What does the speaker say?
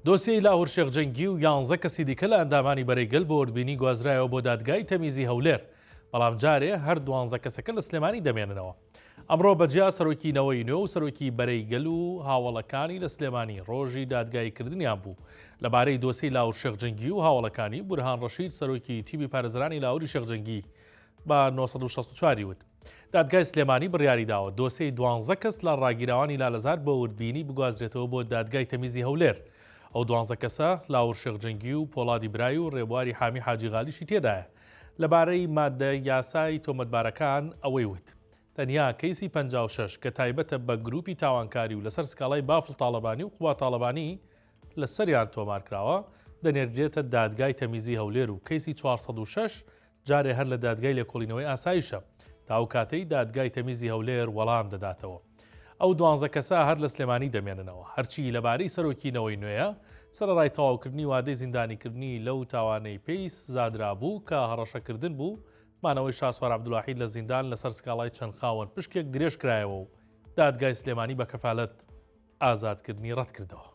دۆسیەی لاهور شێخ جەنگی و یانزە کەسی دیکە لە ئەندامانی بەرەی گەل بۆ وردبینی گوازرایەوە بۆ دادگای تەمیزی هەولێر، بەڵام جارێ هەر دوانزە کەسەکە لە سلێمانی دەمێننەوە. ئەمڕۆ بەجیا سەرۆکی نەوەی نوێ و سەرۆکی بەرەی گەل و هاوەڵەکانی لە سلێمانی ڕۆژی دادگاییکردنیان بوو. لەبارەی دۆسیەی لاهور شێخ جەنگی و هاوەڵەکانی، بورهان ڕەشید سەرۆکی تیمی پارێزەرانی لاهوری شێخ جەنگی بە 964 ی وت، دادگای سلێمانی بڕیاریداوە دۆسێی دوانزە کەس لە ڕاگیراوانی لالەزار بۆ وردبینی بگوازرێتەوە بۆ دادگای تەمیزی هەولێر. ئەو دوانزە کەسە لاهور شێخ جەنگی و پۆڵادی برای و ڕێبواری حامی حاجی غالیشی تێدایە. لەبارەی مادە یاسای تۆمەتبارەکان ئەوەی وت، تەنیا کەیسی 56 کە تایبەتە بە گروپی تاوانکاری و لەسەر سکاڵای بافڵ تاڵەبانی و قوباد تاڵەبانی لەسەریان تۆمارکراوە، دەنێردرێتە دادگای تەمیزی هەولێر و کەیسی 406 جارێ هەر لە دادگای لێکۆڵینەوەی ئاسایشە تا ئەو کاتەی دادگای تەمیزی هەولێر وەڵام دەداتەوە. ئەو دوانزە کەسە هەر لە سلێمانی دەمێننەوە. هەرچی لەبارەی سەرۆکی نەوەی نوێیە، سەرەڕای تەواوکردنی وادەی زیندانیکردنی لەو تاوانەی پێی سزادرابوو کە هەڕەشەکردن بوو، مانەوەی شاسوار عەبدولواحید لە زیندان لەسەر سکاڵای چەند خاوەن پشکێک درێژکرایەوە و دادگای سلێمانی بە کەفالەت ئازادکردنی ڕەتکردەوە.